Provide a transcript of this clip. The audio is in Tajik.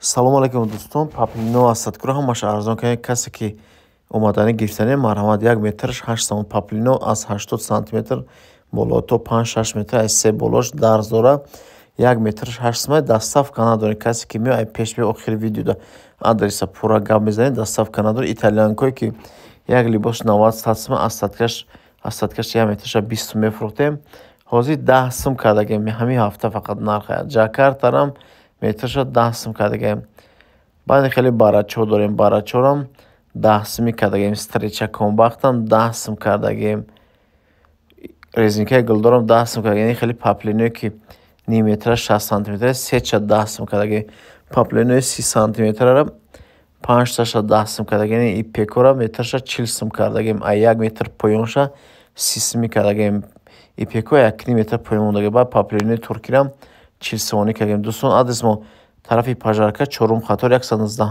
Салому алайкум, дӯстон. Поплино астадкура ҳамааш арзон кардем. Касе ки омаданӣ, гирифтанӣ, марҳамат. 1 метраш 8 сомон. Поплино аз 80 сантиметр боло то 5-6 метр, аз се болош дарз дора. 1 метраш 8 сомон. Доставка надорем. Касе ки меояд, ай пеш биё, охири видеода адреса пурра гап мезанем. Доставка надорем. Итальянкое ки як либос 90-100 сомон, остаткаш 1 метрша 20 сум мефурӯхтем, ҳозир 10 сум кардагем. Ҳамин ҳафта фақат нарха. Жаккартарам метрша 10 сум кардагем. Баъд хеле барачо дорем, барачорам 10 сумӣ кардагем. Стреча комбахтам 10 сум кардагем. Резинкаи гулдорам 10 сум кардагем. Хеле поплиное ки ним метра, 60 сантиметра, сеча 10 сум кардагем. Поплинои 30 сантиметрара панҷташа 10 сум кардагем. Ипекора метрша 40 сум кардагем, а 1 метр поёнша 30 сумӣ кардагем. Ипеко 1,5 метр поён мондагем. Баъд поплинои туркирам 40 сомонӣ кардагем. Дӯстон, адрес мо тарафи Пожарка, чорум хатор, 119.